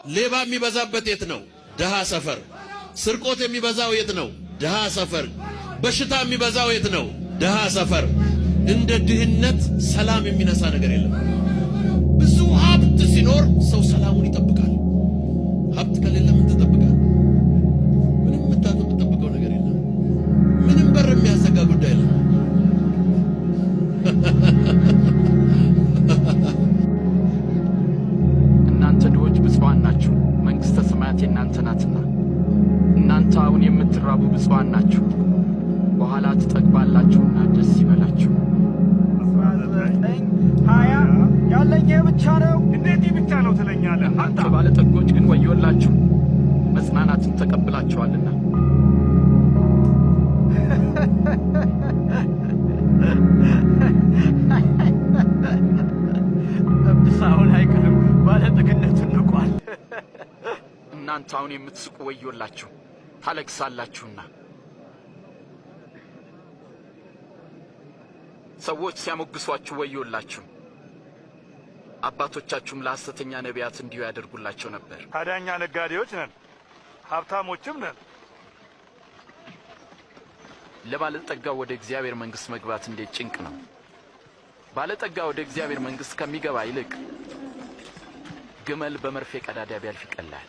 ሌባ የሚበዛበት የት ነው? ድሃ ሰፈር። ስርቆት የሚበዛው የት ነው? ድሃ ሰፈር። በሽታ የሚበዛው የት ነው? ድሃ ሰፈር። እንደ ድህነት ሰላም የሚነሳ ነገር የለም። ብዙ ሀብት ሲኖር ሰው ሰላሙን ይጠብቃል። ሀብት ከሌለ ምን ትጠብቃል? ምንም የምትጠብቀው ነገር የለም። ምንም በር የሚያዘጋ ጉዳይ የለም። እናንተ ድሆች ብፁዓን ናችሁ፣ መንግሥተ ሰማያት የእናንተ ናትና። እናንተ አሁን የምትራቡ ብፁዓን ናችሁ፣ በኋላ ትጠግባላችሁና ደስ ይበላችሁ። 19 20 ያለኝ ይህ ብቻ ነው። እንዴት ይህ ብቻ ነው ትለኛለህ? እናንተ ባለጠጎች ግን ወዮላችሁ፣ መጽናናትን ተቀብላችኋልና። እብድ ሳይሆን አይቀርም፣ ባለጠግነቱን ንቋል። እናንተ አሁን የምትስቁ ወዮላችሁ፣ ታለቅሳላችሁና። ሰዎች ሲያሞግሷችሁ ወዮላችሁ፣ አባቶቻችሁም ለሐሰተኛ ነቢያት እንዲሁ ያደርጉላቸው ነበር። ታዲያ እኛ ነጋዴዎች ነን፣ ሀብታሞችም ነን። ለባለጠጋው ወደ እግዚአብሔር መንግሥት መግባት እንዴት ጭንቅ ነው! ባለጠጋ ወደ እግዚአብሔር መንግሥት ከሚገባ ይልቅ ግመል በመርፌ ቀዳዳ ቢያልፍ ይቀላል።